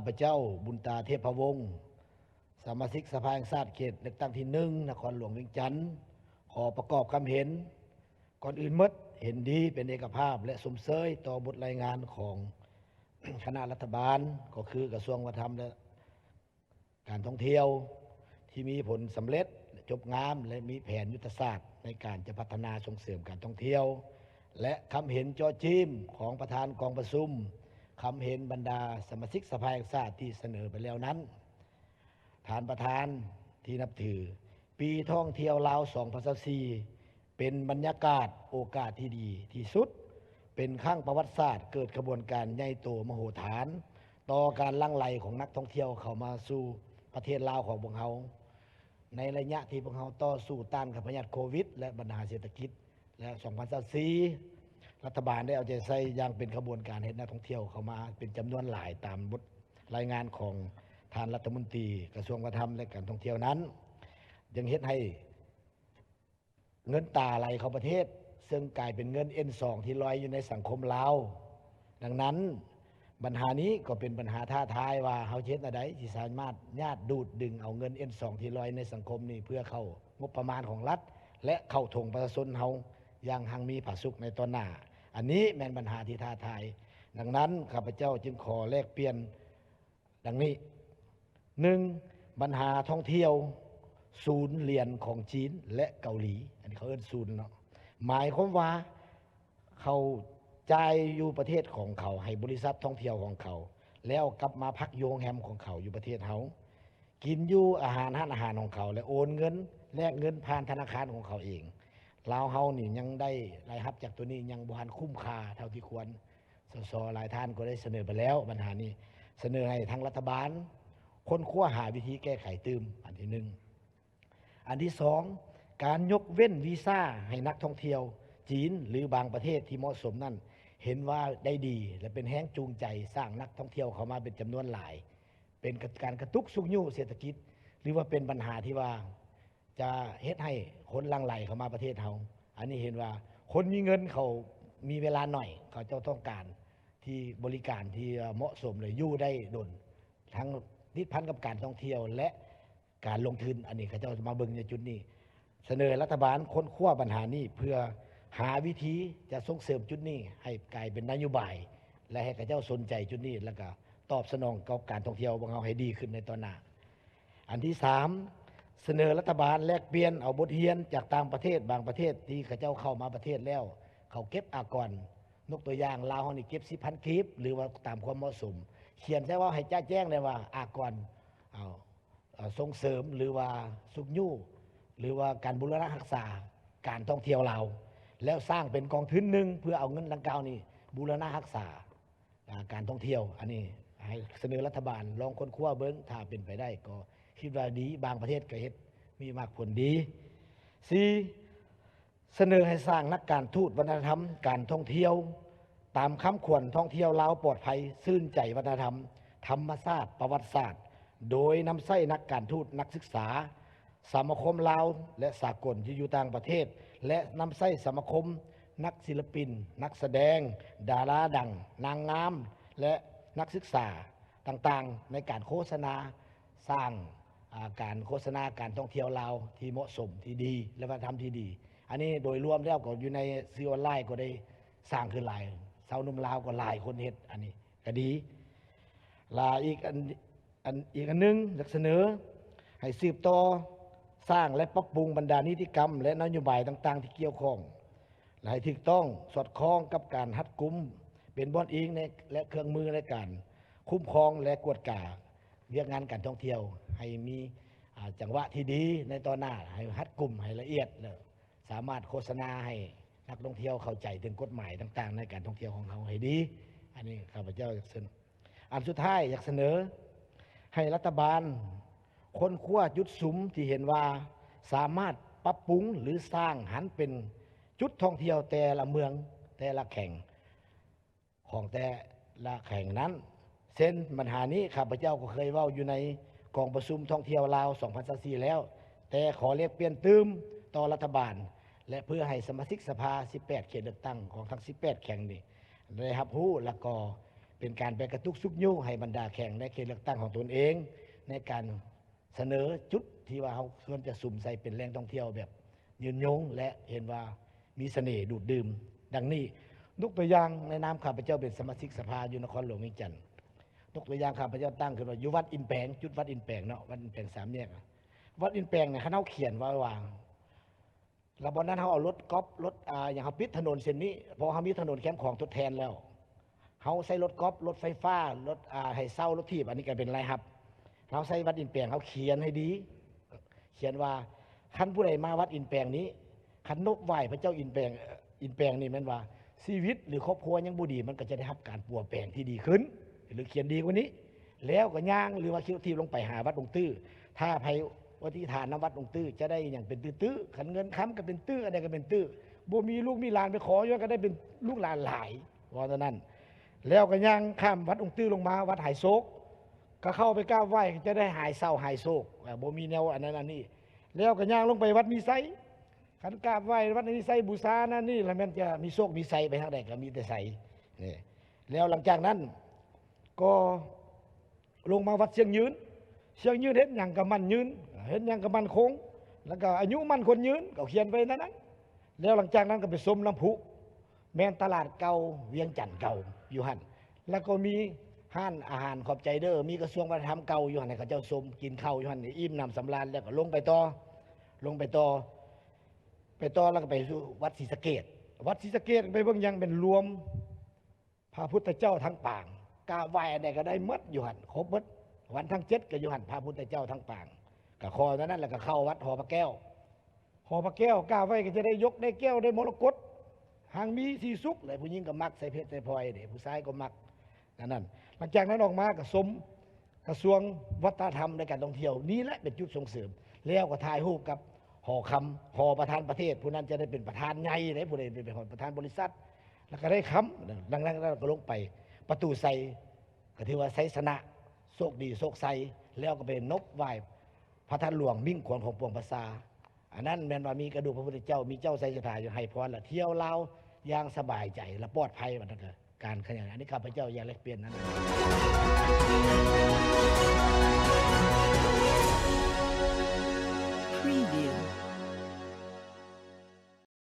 ຂ້າພະເຈົ້າ ບຸນຕາ ເທບພະວົງ ສະມາຊິກສະພາແຫ່ງຊາດເຂດເລືອກຕັ້ງທີໜຶ່ງ ນະຄອນຫຼວງວຽງຈັນ ຂໍປະກອບຄຳເຫັນ. ກ່ອນອື່ນໝົດ, ເຫັນດີເປັນເອກະພາບ ແລະ ຊົມເຊີຍຕໍ່ບົດລາຍງານຂອງຄະນະລັດຖະບານ, ກໍຄືກະຊວງວັດທະນະທຳ ແລະ ການທ່ອງທ່ຽວ ທີ່ມີຜົນສຳເລັດ ແລະ ຈົບງາມ ແລະ ມີແຜນຍຸດທະສາດໃນການຈະພັດທະນາສົ່ງເສີມການທ່ອງທ່ຽວ ແລະ ຄຳເຫັນເຈາະຈີ້ມຂອງປະທານກອງປະຊຸມ, ຄຳເຫັນບັນດາສະມາຊິກສະພາແຫ່ງຊາດທີ່ສະເໜີໄປແລ້ວນັ້ນ. ທ່ານປະທານທີ່ນັບຖື, ປີທ່ອງທ່ຽວລາວສອງພັນຊາວສີ່ ເປັນບັນຍາກາດໂອກາດທີ່ດີທີ່ສຸດ, ເປັນຄັ້ງປະຫວັດສາດເກີດຂະບວນການໃຫຍ່ໂຕມະໂຫຖານ ຕໍ່ການຫຼັ່ງໄຫຼຂອງນັກທ່ອງທ່ຽວເຂົ້າມາສູ່ປະເທດລາວຂອງພວກເຮົາ. ໃນໄລຍະທີ່ພວກເຮົາຕໍ່ສູ້ຕ້ານກັບພະຍາດໂຄວິດ ແລະ ບັນຫາເສດຖະກິດ ແລະ ສອງພັນຊາວສີ່ ລັດຖະບານໄດ້ເອົາໃຈໃສ່ຢ່າງເປັນຂະບວນການ ເຮັດນັກທ່ອງທ່ຽວເຂົ້າມາເປັນຈຳນວນຫຼາຍຕາມບົດລາຍງານຂອງທ່ານລັດຖະມົນຕີກະຊວງວັດທະນະທຳ ແລະ ການທ່ອງທ່ຽວນັ້ນ, ຈຶ່ງເຮັດໃຫ້ເງິນຕາໄຫຼເຂົ້າປະເທດ, ເຊິ່ງກາຍເປັນເງິນເອັນສອງທີ່ລອຍຢູ່ໃນສັງຄົມລາວ. ດັ່ງນັ້ນ, ບັນຫານີ້ກໍເປັນບັນຫາທ້າທາຍວ່າເຮົາຈະເຮັດແນວໃດທີ່ສາມາດຍາດດູດດຶງເອົາເງິນເອັນສອງທີ່ລອຍໃນສັງຄົມນີ້ ເພື່ອເຂົ້າງົບປະມານຂອງລັດ ແລະ ເຂົ້າຖົງປະຊາຊົນເຮົາຢ່າງຮັ່ງມີຜາສຸກໃນຕອນໜ້າ. ອັນນີ້ແມ່ນບັນຫາທີ່ທ້າທາຍ. ດັ່ງນັ້ນ, ຂ້າພະເຈົ້າຈຶ່ງຂໍແລກປ່ຽນ ດັ່ງນີ້, ໜຶ່ງ ບັນຫາທ່ອງທ່ຽວສູນຫຼຽນຂອງຈີນ ແລະ ເກົາຫຼີ, ອັນນີ້ເຂົາເອີ້ນສູນເນາະ, ໝາຍຄວາມວ່າເຂົາຈ່າຍຢູ່ປະເທດຂອງເຂົາໃຫ້ບໍລິສັດທ່ອງທ່ຽວຂອງເຂົາ ແລ້ວກັບມາພັກຢູ່ໂຮງແຮມຂອງເຂົາຢູ່ປະເທດເຮົາ, ກິນຢູ່ອາຫານຮ້ານອາຫານຂອງເຂົາ ແລະ ໂອນເງິນ ແລກເງິນຜ່ານທະນາຄານຂອງເຂົາເອງ. ລາວເຮົານີ້ຍັງໄດ້ລາຍຮັບຈາກໂຕນີ້ຍັງບໍ່ທັນຄຸ້ມຄ່າເທົ່າທີ່ຄວນ. ສສ ຫຼາຍທ່ານກໍໄດ້ສະເໜີໄປແລ້ວບັນຫານີ້, ສະເໜີໃຫ້ທາງລັດຖະບານຄົ້ນຄວ້າຫາວິທີແກ້ໄຂຕື່ມ, ອັນທີໜຶ່ງ. ອັນທີສອງ, ການຍົກເວັ້ນວີຊາໃຫ້ນັກທ່ອງທ່ຽວຈີນ ຫຼື ບາງປະເທດທີ່ເໝາະສົມນັ້ນ ເຫັນວ່າໄດ້ດີ ແລະ ເປັນແຮງຈູງໃຈສ້າງນັກທ່ອງທ່ຽວເຂົ້າມາເປັນຈຳນວນຫຼາຍ, ເປັນການກະຕຸກຊຸກຍູ້ເສດຖະກິດ ຫຼືວ່າເປັນບັນຫາທີ່ວ່າ ຈະເຮັດໃຫ້ຄົນຫຼັ່ງໄຫຼເຂົ້າມາປະເທດເຮົາ. ອັນນີ້ເຫັນວ່າຄົນມີເງິນເຂົາມີເວລາໜ້ອຍ, ເຂົາເຈົ້າຕ້ອງການທີ່ບໍລິການທີ່ເໝາະສົມ ແລະ ຢູ່ໄດ້ດົນ, ທັງຕິດພັນກັບການທ່ອງທ່ຽວ ແລະ ການລົງທຶນ. ອັນນີ້ເຂົາເຈົ້າມາເບິ່ງໃນຈຸດນີ້, ສະເໜີໃຫ້ລັດຖະບານຄົ້ນຄວ້າບັນຫານີ້ ເພື່ອຫາວິທີຈະສົ່ງເສີມຈຸດນີ້ໃຫ້ກາຍເປັນນະໂຍບາຍ ແລະ ໃຫ້ເຂົາເຈົ້າສົນໃຈຈຸດນີ້ ແລ້ວກໍຕອບສະໜອງກັບການທ່ອງທ່ຽວຂອງເຮົາໃຫ້ດີຂຶ້ນໃນຕອນໜ້າ. ອັນທີສາມ, ສະເໜີລັດຖະບານແລກປ່ຽນເອົາບົດຮຽນຈາກຕ່າງປະເທດ, ບາງປະເທດທີ່ເຂົາເຈົ້າເຂົ້າມາປະເທດແລ້ວ ເຂົາເກັບອາກອນ, ຍົກຕົວຢ່າງ ລາວເຮົານີ້ເກັບສິບພັນກີບ ຫຼືວ່າຕາມຄວາມເໝາະສົມ, ຂຽນໃສ່ເວົ້າໃຫ້ຈະແຈ້ງໄດ້ວ່າ ອາກອນ ເອົາ ເອົາ ສົ່ງເສີມ ຫຼືວ່າຊຸກຍູ້ ຫຼືວ່າການບູລະນະຮັກສາການທ່ອງທ່ຽວລາວ, ແລ້ວສ້າງເປັນກອງທຶນໜຶ່ງເພື່ອເອົາເງິນດັ່ງກ່າວນີ້ບູລະນະຮັກສາ ອາ ການທ່ອງທ່ຽວ. ອັນນີ້ໃຫ້ສະເໜີລັດຖະບານລອງຄົ້ນຄວ້າເບິ່ງ, ຖ້າເປັນໄປໄດ້ກໍຄິດວ່າດີ, ບາງປະເທດກໍເຮັດມີໝາກຜົນດີ. ສີ່, ສະເໜີໃຫ້ສ້າງນັກການທູດວັດທະນະທຳການທ່ອງທ່ຽວ ຕາມຄຳຂວັນທ່ອງທ່ຽວລາວປອດໄພ, ຊື່ນໃຈວັດທະນະທຳ, ທຳມະຊາດ, ປະຫວັດສາດ, ໂດຍນຳໃຊ້ນັກການທູດ, ນັກສຶກສາ, ສະມາຄົມລາວ ແລະ ສາກົນທີ່ຢູ່ຕ່າງປະເທດ ແລະ ນຳໃຊ້ສະມາຄົມນັກສິລະປິນ, ນັກສະແດງ, ດາລາດັງ, ນາງງາມ ແລະ ນັກສຶກສາຕ່າງໆ ໃນການໂຄສະນາ, ສ້າງ ອາ ການໂຄສະນາການທ່ອງທ່ຽວລາວທີ່ເໝາະສົມ, ທີ່ດີ ແລະ ວັດທະນະທຳທີ່ດີ. ອັນນີ້ໂດຍລວມແລ້ວກໍຢູ່ໃນສື່ອອນລາຍກໍໄດ້ສ້າງຂຶ້ນຫຼາຍ, ຊາວໜຸ່ມລາວກໍຫຼາຍຄົນເຮັດ, ອັນນີ້ກໍດີ. ລະອີກອັນ ອັນ ອີກອັນໜຶ່ງ ຢາກສະເໜີໃຫ້ສືບຕໍ່ສ້າງ ແລະ ປັບປຸງບັນດານິຕິກຳ ແລະ ນະໂຍບາຍຕ່າງໆທີ່ກ່ຽວຂ້ອງ ແລະ ໃຫ້ຖືກຕ້ອງສອດຄ່ອງກັບການຮັດກຸມ ເປັນບ່ອນອີງໃນ ແລະ ເຄື່ອງມືໃນການຄຸ້ມຄອງ ແລະ ກວດກາວຽກງານການທ່ອງທ່ຽວ ໃຫ້ມີ ອາ ຈັງຫວະທີ່ດີໃນຕໍ່ໜ້າ, ໃຫ້ຮັດກຸມໃຫ້ລະອຽດ ແລະ ສາມາດໂຄສະນາໃຫ້ນັກທ່ອງທ່ຽວເຂົ້າໃຈເຖິງກົດໝາຍຕ່າງໆໃນການທ່ອງທ່ຽວຂອງເຮົາໃຫ້ດີ. ອັນນີ້ຂ້າພະເຈົ້າຢາກສະເໜີ. ອັນສຸດທ້າຍຢາກສະເໜີໃຫ້ລັດຖະບານຄົ້ນຄວ້າຈຸດສຸມທີ່ເຫັນວ່າສາມາດປັບປຸງ ຫຼື ສ້າງຫັນເປັນຈຸດທ່ອງທ່ຽວແຕ່ລະເມືອງ, ແຕ່ລະແຂວງ ຂອງແຕ່ລະແຂວງນັ້ນ. ເຊັ່ນບັນຫານີ້ ຂ້າພະເຈົ້າກໍເຄີຍເວົ້າຢູ່ໃນກອງປະຊຸມທ່ອງທ່ຽວລາວສອງພັນຊາວສີ່ແລ້ວ, ແຕ່ຂໍແລກປ່ຽນຕື່ມຕໍ່ລັດຖະບານ ແລະ ເພື່ອໃຫ້ສະມາຊິກສະພາສິບແປດເຂດເລືອກຕັ້ງຂອງທັງສິບແປດແຂວງນີ້ ໄດ້ຮັບຮູ້ ແລະ ກໍ ເປັນການໄປກະຕຸກຊຸກຍູ້ໃຫ້ບັນດາແຂວງໃນເຂດເລືອກຕັ້ງຂອງຕົນເອງ ໃນການສະເໜີຈຸດທີ່ວ່າເຮົາຄວນຈະສຸມໃສ່ເປັນແຫຼ່ງທ່ອງທ່ຽວແບບຍືນຍົງ ແລະ ເຫັນວ່າມີສະເໜ່ດູດດື່ມ. ດັ່ງນີ້, ຍົກຕົວຢ່າງໃນນາມຂ້າພະເຈົ້າເປັນສະມາຊິກສະພາຢູ່ນະຄອນຫຼວງວຽງຈັນ, ຍົກຕົວຢ່າງຂ້າພະເຈົ້າຕັ້ງຂຶ້ນວ່າຢູ່ວັດອິນແປງ, ຈຸດວັດອິນແປງເນາະ, ວັດອິນແປງສາມແຍກ. ວັດອິນແປງນີ້ ຄັນເຮົາຂຽນໄວ້ວ່າ ແລ້ວບ່ອນນັ້ນເຮົາເອົາລົດກອບ ລົດ ອ່າ ຫຍັງ ເຮົາປິດຖະໜົນເສັ້ນນີ້ ເພາະເຮົາມີຖະໜົນແຄມຂອງທົດແທນແລ້ວ ເຮົາໃຊ້ລົດກອບ ລົດໄຟຟ້າ ລົດ ອ່າ ໃຫ້ເຊົ່າ ລົດຖີບ ອັນນີ້ກໍເປັນລາຍຮັບ. ເຮົາໃຊ້ວັດອິນແປງ ເຮົາຂຽນໃຫ້ດີ ຂຽນວ່າ ຄັນຜູ້ໃດມາວັດອິນແປງນີ້ ຄັນນົບໄຫວ້ພະເຈົ້າອິນແປງ ອິນແປງນີ້ ແມ່ນວ່າຊີວິດ ຫຼື ຄອບຄົວຍັງບໍ່ດີ ມັນກໍຈະໄດ້ຮັບການປົວແປງທີ່ດີຂຶ້ນ ຫຼື ຂຽນດີກວ່ານີ້. ແລ້ວກໍຍ່າງ ຫຼືວ່າຂີ່ລົດຖີບລົງໄປຫາວັດອົງຕື້. ຖ້າໃຜອະທິຖານນຳວັດອົງຕື້ ຈະໄດ້ຫຍັງເປັນຕື້ໆ, ຄັນເງິນຄຳກໍເປັນຕື້, ອັນໃດກໍເປັນຕື້. ບໍ່ມີລູກມີຫຼານໄປຂໍຢູ່ ກໍໄດ້ເປັນລູກຫຼານຫຼາຍ ວ່າເທົ່ານັ້ນ. ແລ້ວກໍຍ່າງຂ້າມວັດອົງຕື້ລົງມາວັດຫາຍໂສກ, ກໍເຂົ້າໄປກາບໄຫວ້ ຈະໄດ້ຫາຍເສົ້າຫາຍໂສກ, ບໍ່ມີແນວອັນນັ້ນອັນນີ້. ແລ້ວກໍຍ່າງລົງໄປວັດມີໄຊ, ຄັນກາບໄຫວ້ວັດມີໄຊ ບູຊານັ້ນນີ້ ລະແມ່ນຈະມີໂຊກມີໄຊ, ໄປທາງໃດກໍມີແຕ່ໄຊ. ນີ້ ແລ້ວຫຼັງຈາກນັ້ນກໍລົງມາວັດຊຽງຍືນ, ຊຽງຍືນເຮັດຫຍັງກໍໝັ້ນຍືນ, ເຮັດຫຍັງກໍໝັ້ນຄົງ, ແລ້ວກໍອາຍຸໝັ້ນຂວັນຍືນ, ກໍຂຽນໄວ້ໃນນັ້ນ. ແລ້ວຫຼັງຈາກນັ້ນກໍໄປຊົມນ້ຳພຸ, ແມ່ນຕະຫຼາດເກົ່າວຽງຈັນເກົ່າຢູ່ຫັ້ນ. ແລ້ວກໍມີຮ້ານອາຫານຂອບໃຈເດີ, ມີກະຊວງວັດທະນະທຳເກົ່າຢູ່ຫັ້ນ ໃຫ້ເຂົາເຈົ້າຊົມ, ກິນເຂົ້າຢູ່ຫັ້ນ ອີ່ມໜຳສຳລານ. ແລ້ວກໍລົງໄປຕໍ່, ລົງໄປຕໍ່ ໄປຕໍ່ແລ້ວກໍໄປສູ່ວັດສີສະເກດ. ວັດສີສະເກດໄປເບິ່ງຫຍັງ ເປັນລວມພະພຸດທະເຈົ້າທັງປາງ, ກາບໄຫວ້ອັນໃດກໍໄດ້ໝົດຢູ່ຫັ້ນ, ຄົບໝົດ. ວັນທັງເຈັດກໍຢູ່ຫັ້ນ, ພະພຸດທະເຈົ້າທັງປາງ. ກໍຂໍເທົ່ານັ້ນ ແລ້ວກໍເຂົ້າວັດຫໍພະແກ້ວ. ຫໍພະແກ້ວ ກາບໄຫວ້ກໍຈະໄດ້ຍົກ ໄດ້ແກ້ວ ໄດ້ມໍລະກົດ, ຮັ່ງມີສີສຸກ. ແລະ ຜູ້ຍິງກໍມັກໃສ່ເພັດໃສ່ພອຍເດ້, ຜູ້ຊາຍກໍມັກ. ອັນນັ້ນ ຫຼັງຈາກນັ້ນອອກມາກໍຊົມ ກະຊວງວັດທະນະທຳ ແລະ ການທ່ອງທ່ຽວ. ນີ້ແຫຼະເປັນຈຸດສົ່ງເສີມ. ແລ້ວກໍຖ່າຍຮູບກັບຫໍຄຳ, ຫໍປະທານປະເທດ, ຜູ້ນັ້ນຈະໄດ້ເປັນປະທານໃຫຍ່ເດ້, ຜູ້ໃດເປັນປະທານບໍລິສັດ ແລ້ວກໍໄດ້ຄຳ. ຫຼັງຈາກນັ້ນກໍລົງໄປປະຕູໄຊ, ກໍຖືວ່າໄຊຊະນະ, ໂຊກດີໂຊກໄຊ. ແລ້ວກໍໄປນົບໄຫວ້ພະທາດຫຼວງມິ່ງຂວັນຂອງປວງປະຊາ. ອັນນັ້ນແມ່ນວ່າມີກະດູກພະພຸດທະເຈົ້າ, ມີເຈົ້າໄຊສະຖາຢູ່ໃຫ້ພອນ ແລ້ວທ່ຽວລາວຢ່າງສະບາຍໃຈ ແລະ ປອດໄພ. ບັດນັ້ນກໍການຂະຫຍາຍ ອັນນີ້ຂ້າພະເຈົ້າຢາກແລກປ່ຽນນັ້ນ. Preview.